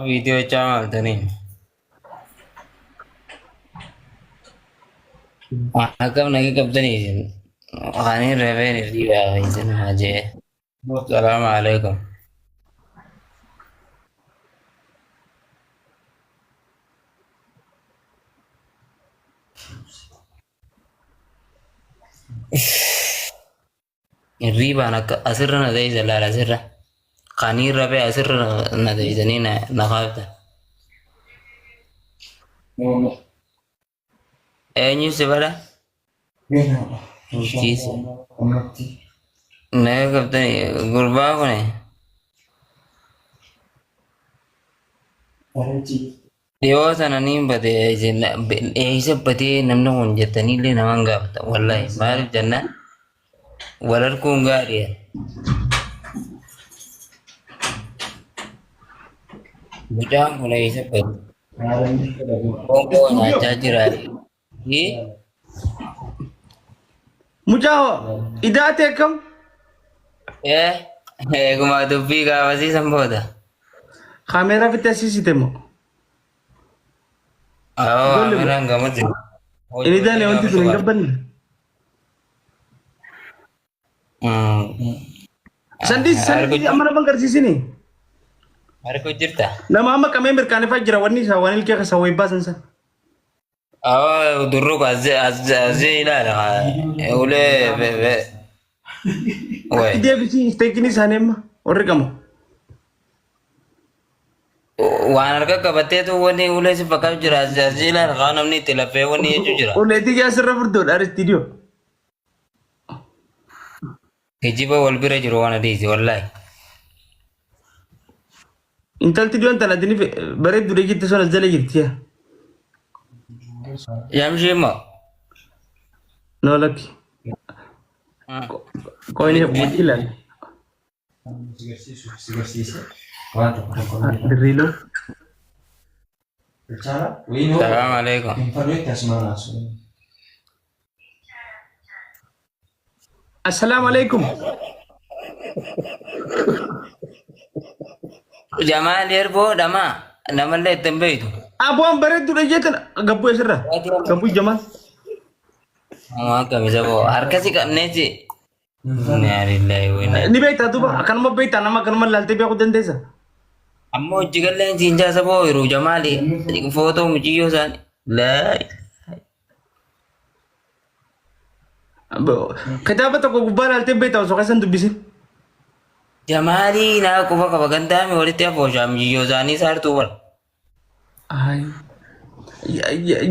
Viidiyoo jechaa maaltanii. Akkam nagi qabdanii isin. Ani reebeen hirriibaa isin hajee. Salaamu alaikum. Hirriibaan akka asirra na teessa laala asirra. Kanii rabee asirra na teessanii na kaaftan. Eenyu si bada? Bulchiisa. Naga qabdanii gurbaa kuni. Dhiyoo sana niin bade isin eessa badee namni kun jettaniillee naman gaafata wallahi maaliif jennaan wal arguun gaariidha. Mucaan kun eessa bade? Boonboo nyaachaa jira. Mucaa hoo idaate akkam? Eh, eeguma dubbii gaafasiisan booda. Kaameeraa fitti asiisite moo? Awoo, Ijoollee moo? kaameeraan gama jiru. Inni daane wanti sun hin gabbanne. Sandis sandis amma nama agarsiisini. Harka jirta. Nama amma qamee mirkaaneffaa jira wanni isaa waan ilkee keessa wayii baasan san. Awoo, durruqa azee ilaala. Ulee Itti deebisii isteekiin isaanii amma warri qamu. Waan harka qabatteetu wanni ulee si fakkaatu jira. Azee ilaala. Kaan namni itti lafee wanni jechuu jira. Uleetii jaasirra furdoodha istiidiyoo. Kijiba wal bira jiru waan adiiti wallahi. Intalti dhiyoon tana tini bareeddu jette sun as jala jirti. yaa. Yamshii immoo. No lakki. Qoyni hojii ilaali. Dirriiloo. Salaam alaikum. Assalaamu alaikum. Jamaal erboo dhamaa namallee itti hin beektu. Aboon bareedduudha jettan gabbuu asirra. Gabbuu jamaal. Waan kamisa boo harkasi qabneeti. Innaa lillahi wa innaa Ni beektaa duuba akkanuma beektaa nama akkanuma laaltee beekuu dandeessa. Amma hojii galleen siin jaasa boo yeroo jamaali footoo muciyyoo isaanii. Laa Kitaaba tokko gubbaa laaltee beektaa osoo keessan dubbisin. Jamaalii naa quba qaba gandaami walitti afooshaa muciyyoo isaanii saartuu bara. Ay.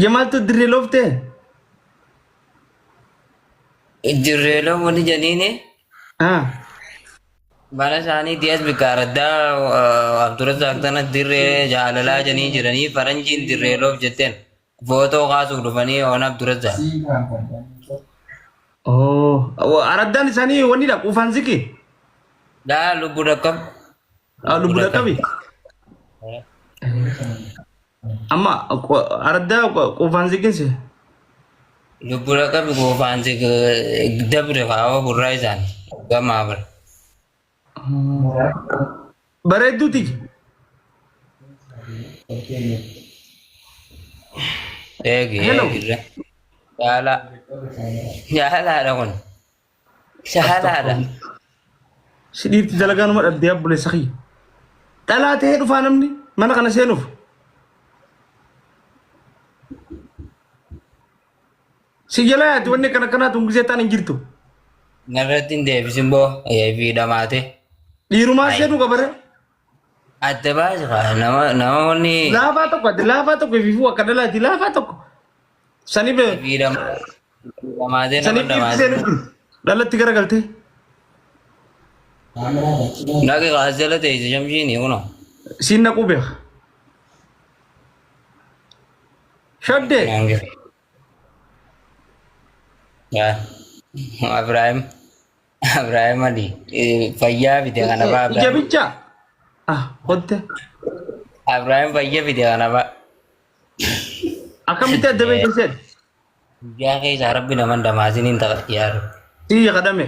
Jamaaltu dirree looftee? Dirree loon wani janiini Ah. mana isaanii diyaas bikka araddaa Abdurrazaaq tana dirree jaalalaa janii jiranii faranjiin dirree loof jetteen footoo kaasuuf dhufanii oona Abdurrazaaq. Oh. Araddaan isaanii wanni dha quufaan ziqi. Laa lubbu dhaqqab. Ah, lubbu dhaqqabi. Amma araddaa quufaan ziqinse. Lubbu dhaqqabi quufaan dabre kaawwa gurraa isaan gamaa bara. Bareedduuti. Eegi Hello. eegi. Jaalaa. Jaalaadha kun. Jaalaadha. Si dhiirti dalagaa numa dhabdee abbuleessa kiyya. Dhalaa ta'ee dhufaa namni mana kana seenuuf. Si jala yaati wanni akkana akkanaa tun gisee ta'an hin jirtu. Narratti hin deebisin boo fi dhamaate. Dhiirumaa seenuu qabare. Adda baasi kaa nama nama wanni Laafaa tokko ati laafaa tokko ififuu akka dhalaati laafaa tokko. Saniif fi dhamaatee nama saniif dhiirti dhamaate. seenuu jiru. Dhalatti garagaltee. Naqi kaas jala teesse shamshiini kunoo. Siin naquu beeka. Shaddee. Yaa Abrahaam Abrahaam Ali fayyaa fide kana baa Ija Abrahaam bicha. Ah, hotte. Abrahaam fayya fide kana baa Akkamitti adda beekte seet? guyyaa keessa rabbi naman damaasiniin ta'a yaa rabbi. Siyya kadhame.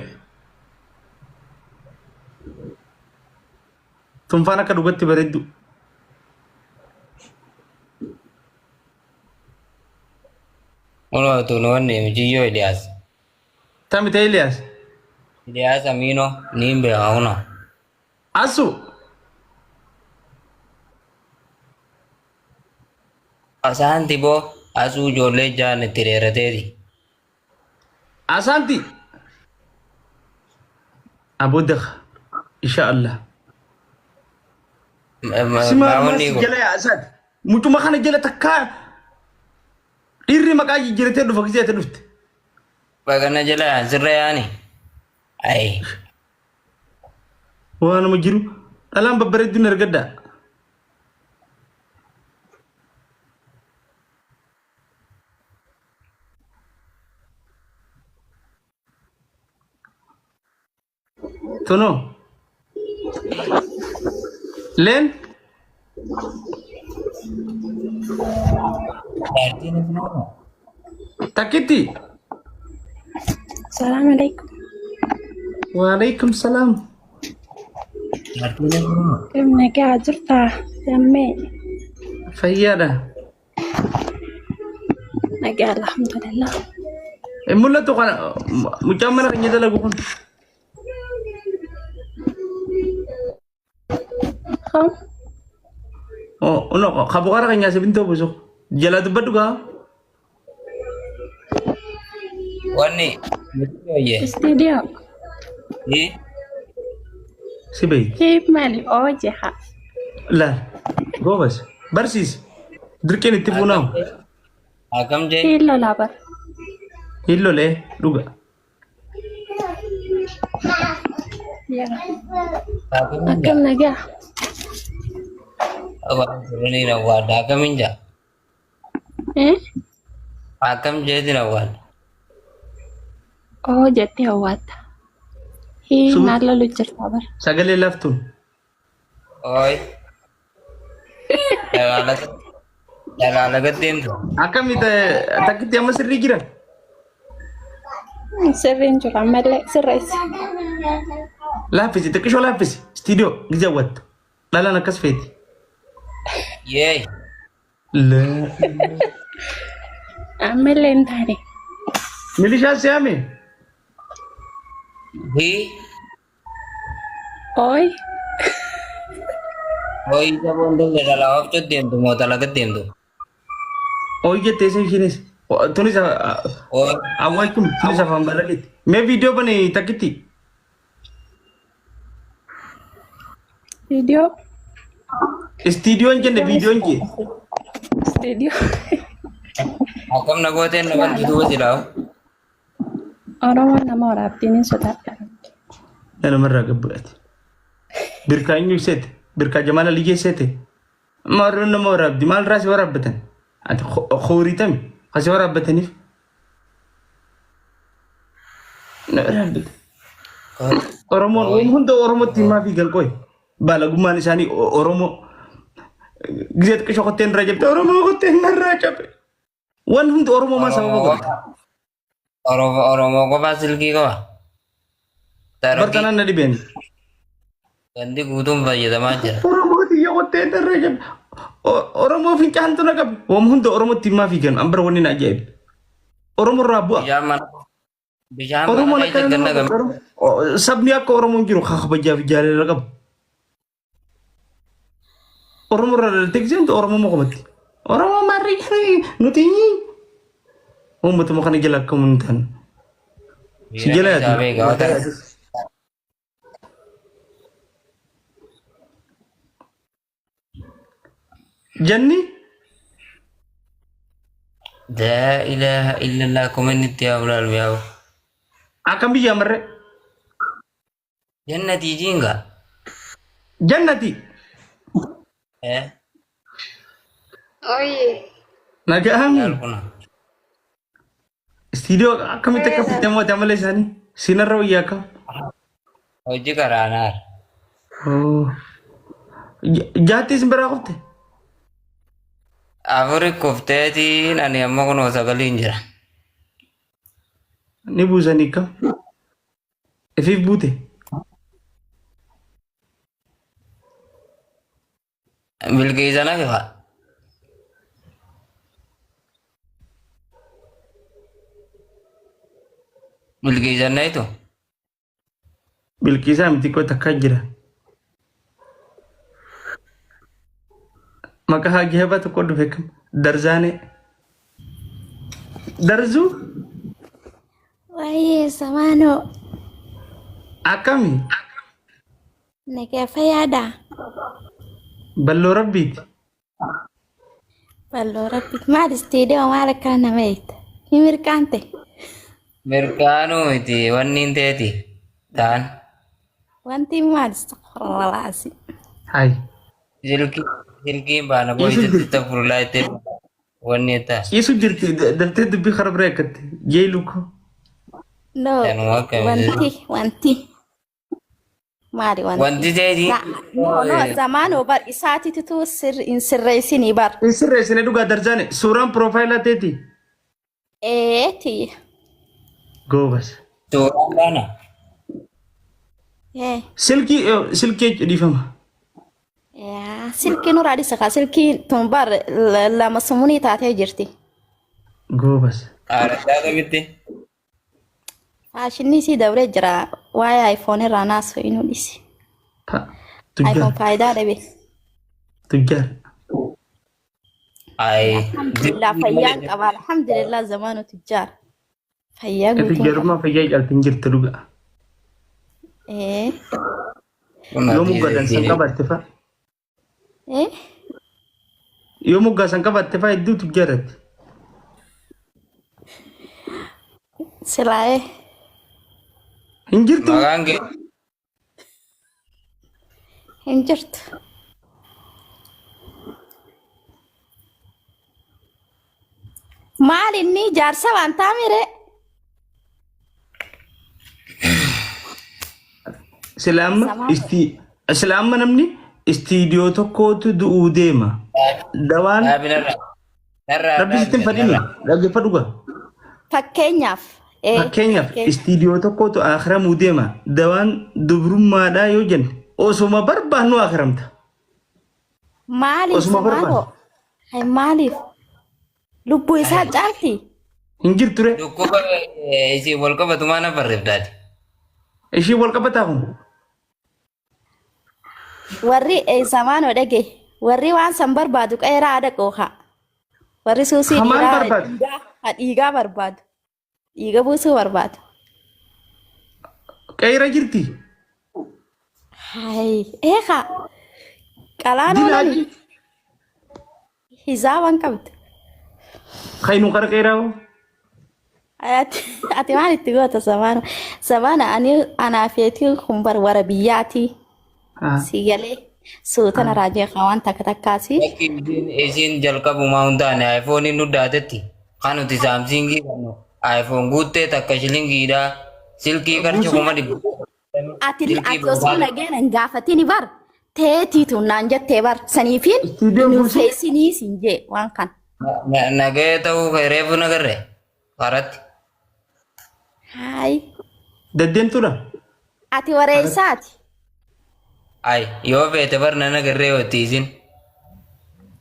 Tunfaan akka dhugatti bareeddu. Kunoo tun wanni mijiyyoo Iliyaas. Tami ta'e Iliyaas. Iliyaas Amiinoo niin beeka kunoo. Asu. Asaanti boo asuu ijoollee jaan itti dheerateeti. Asaanti. Aboo daka. Insha Allah. Sima Baawonni si kun. jala yaasaati. Mucuma kana jala takkaa dhiirri maqaa jijjiiratee dhufa gisee ati dhufte. Bagana jala yaan sirra yaani. Ayi. Waanuma jiru dhalaan babbareedduun argaddaa. Tunoo. Leen. Jaartiin isin Takkitti. Salaam alaikum. Waalaikum salaam. Jaartiin isin Kam nagaa jirtaa? Gammee. Fayyaadha. Nagaa alhamdulillah. Hin mul'atu kana mucaan mana keenya dalagu kun. Kam? Oh, no, kabuqara keenya si bintoo buusu. Jala dubbadhu gaa. Wanni mijiyyooyye. Studio. Si beeyi. Keef maali? Oo jeha. Laal. Goobas. Barsiisi. Dirqiin itti fuunaamu. Akkam jee? Hin lolaa bara. Hin lolee dhuga. Yaa. Akkam nagaa? Waan jiraniin awwaadha. Akkamiin jaa? Eh? Akkam jeetiin awwaadha. Oo jettee awwaatta. Hii naan lolu jirta bara. Sagalee laftuun. Oi. Dalaala deemtu. Akkami takkitti amma sirrii jira? Sirriin jira ammallee sirreessi. Laaffisi xiqqishoo laaffisi. Istiidiyoo gizee hawwattu. Dhalaan akkas feeti. Yee. Ammallee hin taane. Milishaan si'aame. Hii. Oi. Oi jaboon dalle dhalaa ooftuu deemtu moo dalaga deemtu? Oi jettee isa ishiinis. Tunis Oi. awwaachuun tunis afaan balalitti. Mee viidiyoo bane takkitti. Viidiyoo. Istiidiyoon jenne viidiyoon jee. Istiidiyoo. Akkam na gooteen na bantu duuba silaa. Oromoon nama waraabtiin hin sodaadha. Namarraa gabbuudhaati. Birkaa eenyu seete? Birkaa Jamaal Aliyyee seete? Maarroon nama waraabdi. Maal irraa si waraabbatan? Ati hooriitami. Kasi waraabbataniif. Na waraabbatan. Oromoon hunda Oromootti himaa fi galqooyi. Baalagummaan isaanii Oromoo. Gizee xiqqishoo kotteen irraa cabte Oromoo kotteen narraa cabe. Waan hundi Oromoo maa sababa godhate? Oromoo qofaa silkii qaba. Bartanaan na dhibeen. Gandi guutuun fayyadamaa jira. Oromoo xiyya kotteen narraa cabe. Oromoo fincaantu na qabe. Waan hunda Oromootti himaa fiigan an bara wanni na ajaa'ibe. Oromoo irraa bu'a. Bishaan mana bishaan mana Oromoon keessa akkana ganna nama gam. Sabni akka Oromoon jiru kabajaa fi jaalala qabu. Oromoo irraa dhalattee giseentu Oromoo mokomatti. Oromoo maarree nuti uummatuma kana jala akka hin taane. Si jala Isaa beekaa yaadu. Janni Laa ilaaha illallah kuma inni itti yaa bulaalu yaa'u. Akkam biyyaa marree. Jannatii jiinga. Jannati. Eh? Oye, Nagaami. Yaal kuna. Istiidiyoo akkamitti akka fitte mootii amala isaanii sinarra wayyaa akkam. Hojii karaanaar. Jaatti isin biraa qofte. Afuri kufteetiin ani amma kunoo sagaliin jira. Ni buusanii akkam. Ifiif buute. Bilqiisa na fifa. Bilqiisan nayitu. Bilqiisaa miti koo takkaa jira. Maqaa haajaba tokko dhufe kam? Darzaanee. Darzuu Waa'ee samaanoo akkami? nagaa fayyaadhaa. Balloo rabbiiti. Balloo rabbi maal istiidiyoo maal akkana nama eegta? Ni mirqaante. Mirqaanuu miti wanni hin teeti. Ta'an. Wanti maal istaghfirullah. Hai. Silkii silkiin baana Isu boo'itti jirti. istaghfirullah itti wanni ta'a. Isu jirti daftee dubbii karaa biraa eeggatte. Jee lukkoo. No, Kanuma akkami. wanti wanti maali wanti? Wanti teeti. No, no, zamaanoo bar isaatitutu sir hin sirreessinii bar. Hin sirreessine dhugaa darzaane suuraan piroofaayilaa teeti. Ee tiyya. Goobas. Suuraan baana. Ee. Silkii silkii dhiifama. Yaa silkii nurraa dhisa kaa silkii tun bar lama sumunii taatee jirti. Goobas. Aaraddaa kamitti? Faashinni isii dabree jira. Waa'ee iPhone irraa naasoo inuu dhisi. Pa. iPhone Tujjaar. faayidaa dhabe. Tujjaar. Ayi. Alhamdulillah fayyaan qaba. Alhamdulillah zamaanu tujjaar. Fayyaa guutuun qaba. Tujjaarummaa fayyaa caalti hin jirtu dhugaa. Ee. Yoo muggaasan san qabaatte fa'a. Ee. Yoo muggaasan qabaatte fa'a hedduu tujjaaratti. Silaa'ee. Hin jirtu. Maqaan kee Hin jirtu. Maal inni jaarsa waan taamire? Sila amma Samaa isti sila amma namni istiidiyoo tokkootu du'uu deema. Dawaan dhaabi narraa. Narraa rabbi sitti hin dhaabi fadhini narraa. dhaggeeffadhu gaa. Fakkeenyaaf. Ee, Fakkeenyaaf fakkeenya. istiidiyoo tokkootu akhiramuu deema. Dawaan dubrummaadhaa yoo jenne osuma barbaannu akhiramta. Maaliif Osuma samaanoo? barbaannu. Hay maaliif? Lubbuu isaa caalti. Hin jirtu ree. Dhukkuba isii wal qabatu maal afarriftaati? Ishii wal qabataa kun. Warri zamaanoo dhage. Warri waan san barbaadu qeeraa dhaqoo haa. Warri suusii Hamaan dhiiraa barbaadu. dhiigaa haa dhiigaa barbaadu. Dhiiga buusuu barbaadu. Qeera jirti. Hay eegaa. Qalaan Dila oolani. achi. Hizaaban qabdu. Kaynu qara qeeraa hoo. Ati ati maal itti goota zamaana? Zamaana ani anaa feetiin kun bar wara biyyaati. Ah. Si galee suutana raajee waan takka takkaasi. Bakki isiin isiin jalqabumaa hundaane iPhone nu daatetti kan nuti Samsungii qabnu iPhone guuttee takka shilingiidha silkii qarshii 100,000 Ati silkii ati osoo barbaada. nageena hin gaafatini bar teetiitu naan jettee bar saniifiin Istuudiyoon nu buusuu. feesinii siin jee waan kana. Nagee ta'uu reefu nagarre karatti. Hayi Daddeentuudha. ati wareessaati. Ay yoo feete bar na nagarree watti isin.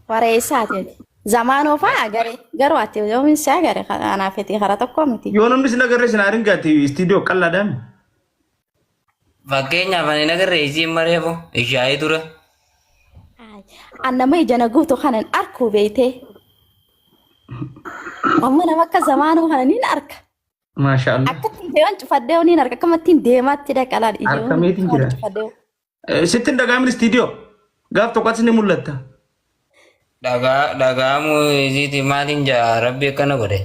Wareessaati ati. Zamaanoo faa agare garuu ati yoomin si agare anaaf ati kara tokko miti. Yoo namni sin agarree sin aarin gaati istiidiyoo qallaadhaan. Fakkeenyaaf ani nagarree isiin mareefu ishaayii ture. An nama ija na guutu kana hin arkuu beeytee. Amma nama akka zamaanoo kana niin arka. Maasha Allah. Akka ittiin deeman cufadhee niin arka. Akkuma ittiin deemaatti dhaqa laal ija Harkameetiin jira. cufadhee. Sitti hin dhaga'amin istiidiyoo. Gaaf tokko atis ni mul'atta. Dhagaa dhagaamuu isiiti maaliin jaa rabbi akkana godhe.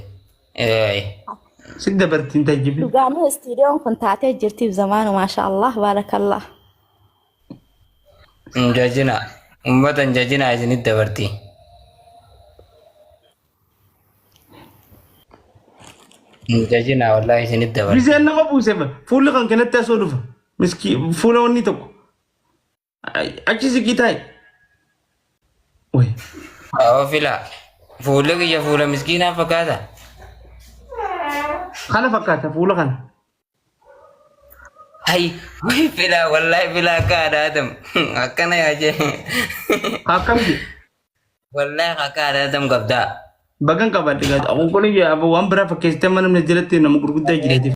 Sitti dabartiin tajjibi. Dhugaanuu istiidiyoon kun taatee jirtiif zamaanu maasha Allah baarakallah. Hin jajina. Uummata hin jajina isinitti dabarti. Hin jajina wallaahi isinitti dabarti. Giseen nama buuse fuulli kan kanatti asoo dhufa. Miskii fuula wanni tokko. Achi siqii taa'i. Wayi. Awwa fila. Fuulli kiyya fuula miskiinaa fakkaata. Kana fakkaata fuula kana. Hay way fila wallahi fila akka adaatam akkana yaa jee. Akkam jedhe. Wallahi akka adaatam qabdaa. Bagan qabadhe gaata. Kun waan biraa fakkeessitee mana namni jalatti nama gurguddaa jiraate.